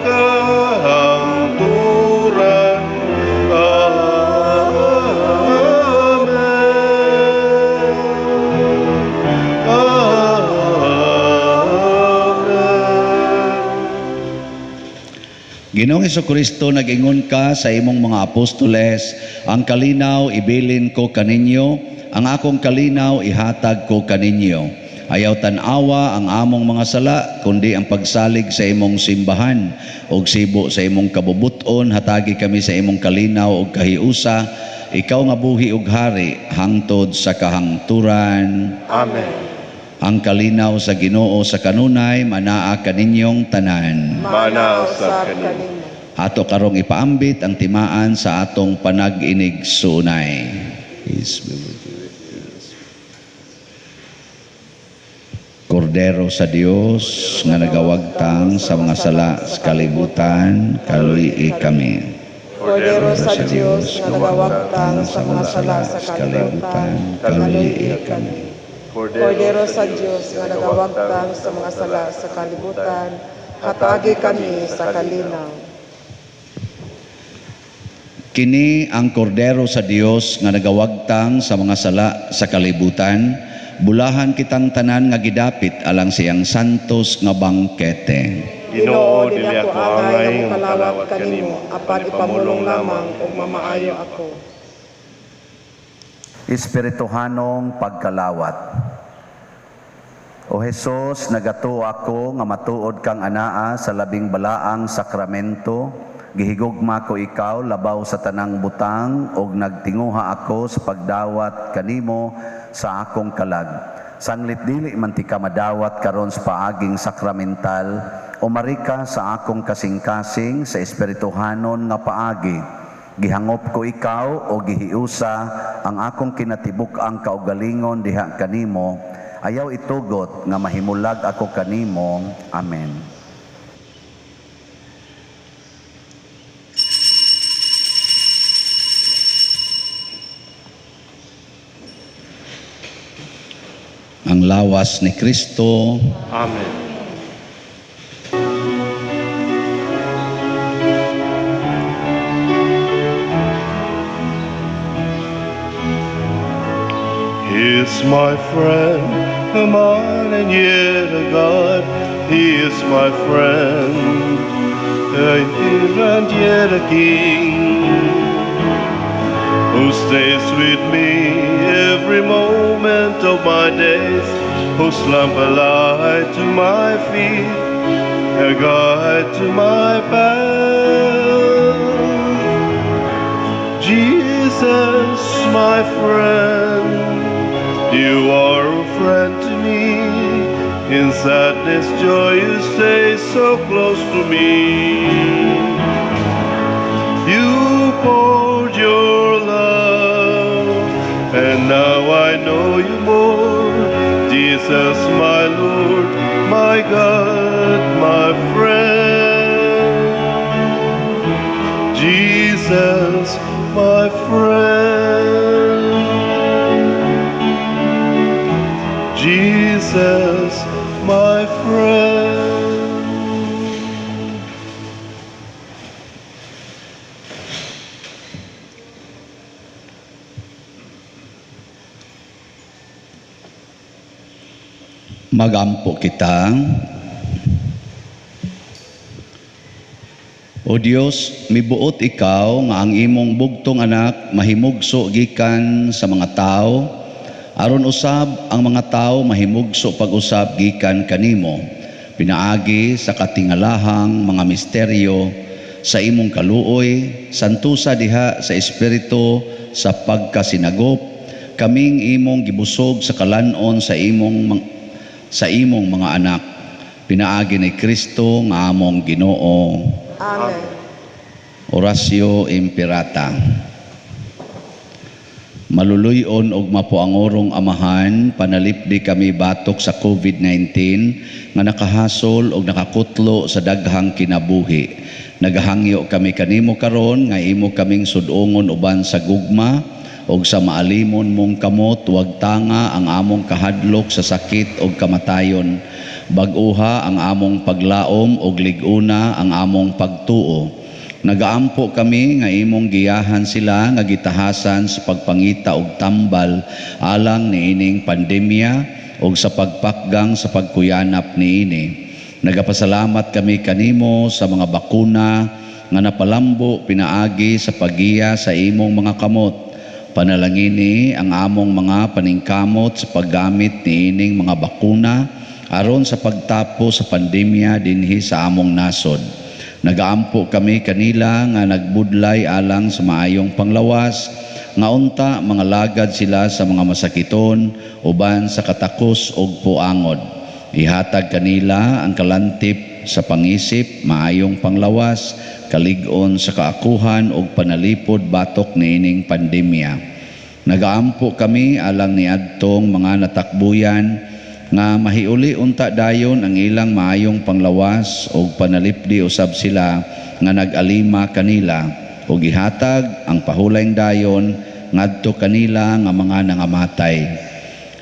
A: kahangturan. Amen. Amen.
B: Ginoo Ginoong Hesukristo, nag-ingon ka sa imong mga apostoles, ang kalinaw ibilin ko kaninyo, ang akong kalinaw ihatag ko kaninyo. Ayaw tan-awa ang among mga sala, kundi ang pagsalig sa imong simbahan ug sibo sa imong kabubuton, hatagi kami sa imong kalinaw ug kahiusa, ikaw nga buhi ug hari hangtod sa kahangturan.
A: Amen.
B: Ang kalinaw sa Ginoo sa kanunay manaa kaninyong tanan.
A: Manaa usab kanimo.
B: Ato karong ipaambit ang timaan sa atong panag-inig-suunay. Peace be with you. Kordero sa Dios nga nagawagtang sa mga sala sa kalibutan, kaluy-i kami.
D: Kordero sa Dios nga nagawagtang sa mga sala sa kalibutan,
B: kaluy-i kami.
D: Kordero sa Dios nga nagawagtang sa mga sala sa kalibutan, hatagi kami sa kalinaw.
B: Kini ang kordero sa Dios nga nagawagtang sa mga sala sa kalibutan, bulahan kitang tanan nga gidapit alang siyang santos nga bangkete.
A: Ginoo, dili ako angay
D: nga
A: nga
D: mokalawat
A: mokalawat
D: kanimo,
A: kanimo,
D: apan ipamulong lamang ug mamaayo ako.
B: Espirituhanong pagkalawat. O Hesus, nagatuo ako nga matuod kang anaa sa labing balaang sakramento. Gihigugma ko ikaw labaw sa tanang butang ug nagtinguha ako sa pagdawat kanimo sa akong kalag. Sanglit dili man ti ka madawat karon sa paaging sakramental, umari ka sa akong kasing-kasing sa espirituhanon nga paagi. Gihangop ko ikaw o gihiusa ang akong kinatibuk-ang kaugalingon diha kanimo. Ayaw itugot nga mahimulag ako kanimo. Amen. Ang lawas ni Kristo.
A: Amen. He is my friend, a man and yet a God. He is my friend, a hero and yet a king, who stays with me every moment of my days, whose lamp a light to my feet, a guide to my path. Jesus, my friend, you are a friend to me. In sadness, joy, you stay so close to me. You poured your love, and now I know you more. Jesus, my Lord, my God, my friend. Jesus, my friend. Jesus, my friend.
B: Magampo kita. O Dios, mibuot ikaw nga ang imong bugtong anak mahimugso gikan sa mga tao, aron usab ang mga tao mahimugso pag-usab gikan kanimo, pinaagi sa katingalahang mga misteryo sa imong kaluoy, santusa diha sa espiritu sa pagkasinagop, kaming imong gibusog sa kalanon sa imong mga anak, pinaagi ni Kristo nga among Ginoo.
D: Amen.
B: Oratio Imperata. Maluluyon og mapuangorong Amahan, panalipdi kami batok sa COVID-19 nga nakahasol og nakakutlo sa daghang kinabuhi. Nagahangyo kami kanimo karon nga imo kaming sudongon uban sa gugma og sa maalimon mong kamot, wag tanga ang among kahadlok sa sakit og kamatayon. Bag-uha ang among paglaom og lig-una ang among pagtuo. Nagaampo kami nga imong giyahan sila nga gitahasan sa pagpangita og tambal alang niining pandemya og sa pagpakgang sa pagkuyanap niini. Nagapasalamat kami kanimo sa mga bakuna nga napalambo pinaagi sa paggiya sa imong mga kamot. Panalangini ang among mga paningkamot sa paggamit niining mga bakuna aron sa pagtapos sa pandemya dinhi sa among nasod. Nagaampo kami kanila nga nagbudlay alang sa maayong panglawas, nga unta mga lagad sila sa mga masakiton uban sa katakos og puangod. Ihatag kanila ang kalantip sa pangisip, maayong panglawas, kalig-on sa kaakuhan ug panalipod batok niining pandemya. Nagaampo kami alang niadtong mga natakbuyan nga mahiuli unta dayon ang ilang maayong panglawas ug panalipdi usab sila nga nag-alima kanila ug ihatag ang pahulayng dayon ngadto kanila nga mga nangamatay.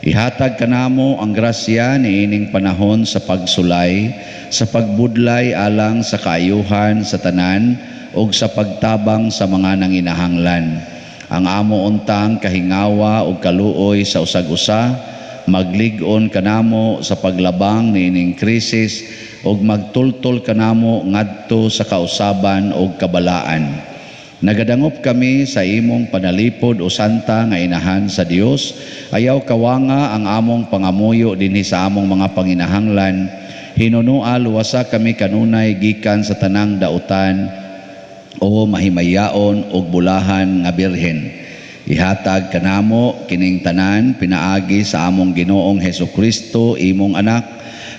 B: Ihatag kanamo ang grasya niining panahon sa pagsulay, sa pagbudlay alang sa kaayuhan sa tanan ug sa pagtabang sa mga nanginahanglan. Ang amo untang kahingawa ug kaluoy sa usag-usa maglig-on kanamo sa paglabang niining krisis ug magtultol kanamo ngadto sa kausaban ug kabalaan. Nagadangop kami sa imong panalipod o santa nga inahan sa Dios. Ayaw kawanga ang among pangamuyo dinhi sa among mga panginahanglan. Hinunua luwasa kami kanunay gikan sa tanang dautan o mahimayaon ug bulahan nga birhen. Ihatag kanamo kining tanan pinaagi sa among Ginoong Hesus Kristo, imong anak,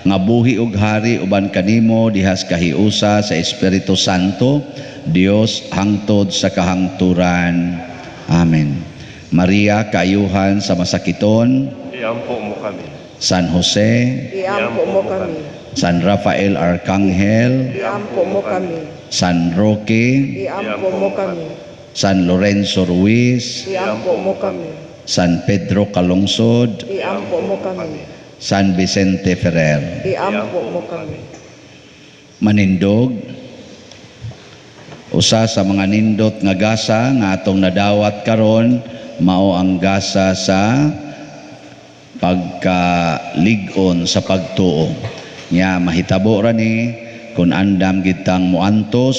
B: nga buhi ug hari uban kanimo dihas kahiusa sa Espiritu Santo, Dios hangtod sa kahangturan. Amen. Maria, kaayuhan sa masakiton,
A: Iampo mo kami.
B: San Jose,
D: Iampo mo kami.
B: San Rafael Arcangel,
D: Iampo mo kami.
B: San Roque,
D: Iampo mo kami.
B: San Lorenzo Ruiz,
D: Iampo mo kami.
B: San Pedro Calungsod,
D: Iampo mo kami.
B: San Vicente Ferrer.
D: Iampo mo kami.
B: Manindog, usa sa mga nindot nga gasa nga atong nadawat karon mao ang gasa sa pagkalig-on sa pagtuo. Nya mahitabo ra ni kun andam gitang moantos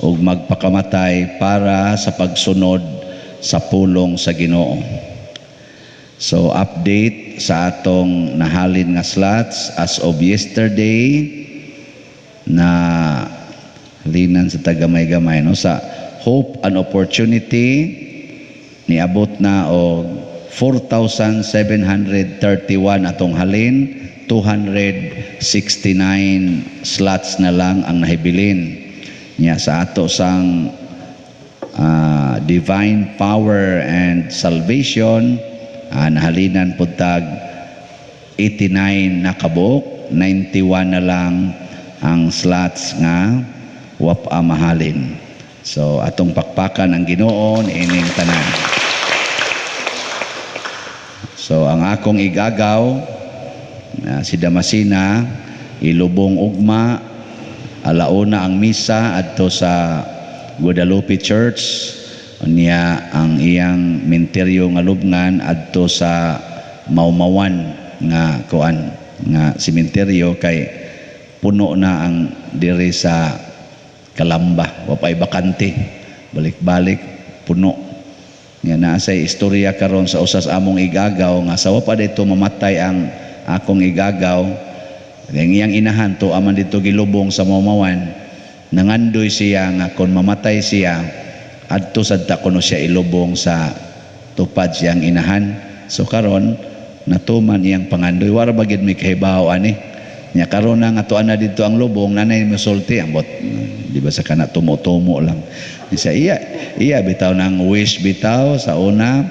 B: ug magpakamatay para sa pagsunod sa pulong sa Ginoo. So update sa atong nahalin nga slots as of yesterday na halinan sa tagamay-gamay, no, sa Hope and Opportunity niabot na og 4,731 atong halin, 269 slots na lang ang nahibilin. Nya sa ato sang Divine Power and Salvation, nahalinan pud tag 89 na kabuok, 91 na lang ang slots nga wapa mahalin. So atong pakpakan ang Ginoo ining tanan. So ang akong igagaw si Damasina ilubong ugma alauna ang misa adto sa Guadalupe Church, unya ang iyang minteryo nga lubngan adto sa Maumawan nga kuan nga sementeryo kay puno na ang diri sa Kalamba, wa pay bakante, balik-balik puno. Nga naa say istorya karon sa usas among igagaw nga sa wa pa dito mamatay ang akong igagaw, ang iyang inahan to aman dito gilubong sa Maumawan. Nangandoy siya nga kon mamatay siya adto sad ta kuno siya ilubong sa tupad siyang inahan. So karon natuman iyang pangandoy, wara ba gid may kahibaw ani. Nya karon na nga tuan na didto ang lubong, nanay mosulti ambot di ba sa kana tumo-tumo lang. Isa iya iya bitaw nang wish bitaw sa una,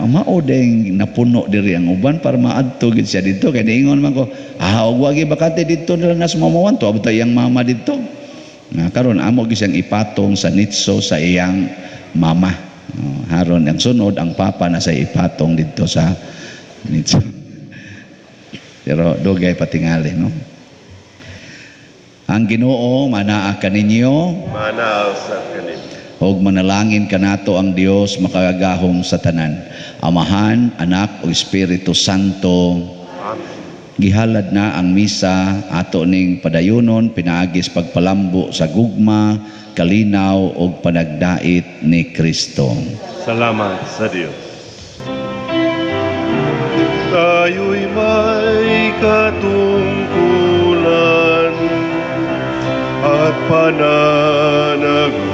B: mao ding napuno diri ang uban para maadto gid siya didto kay niingon man ko, og wa gi bakante didto nila nas Maumawan to abot iyang mama didto. Nga karon amo gi siyang ipatong sa nitso sa iyang mama. Haron ang sunod ang papa na sa ipatong didto sa nitso. Pero dugay patingali, no? Ang Ginoo manaa kaninyo,
A: Manaa sa kaninyo.
B: Ug manalangin kanato ang Dios makagagahom sa tanan, Amahan, Anak ug Espiritu Santo.
A: Amen.
B: Gihalad na ang misa, ato ning padayonon pinaagi sa pagpalambo sa gugma, kalinaw ug panagdait ni Kristo.
A: Salamat sa Dios. Tayo'y may katungkulan at pananagutan.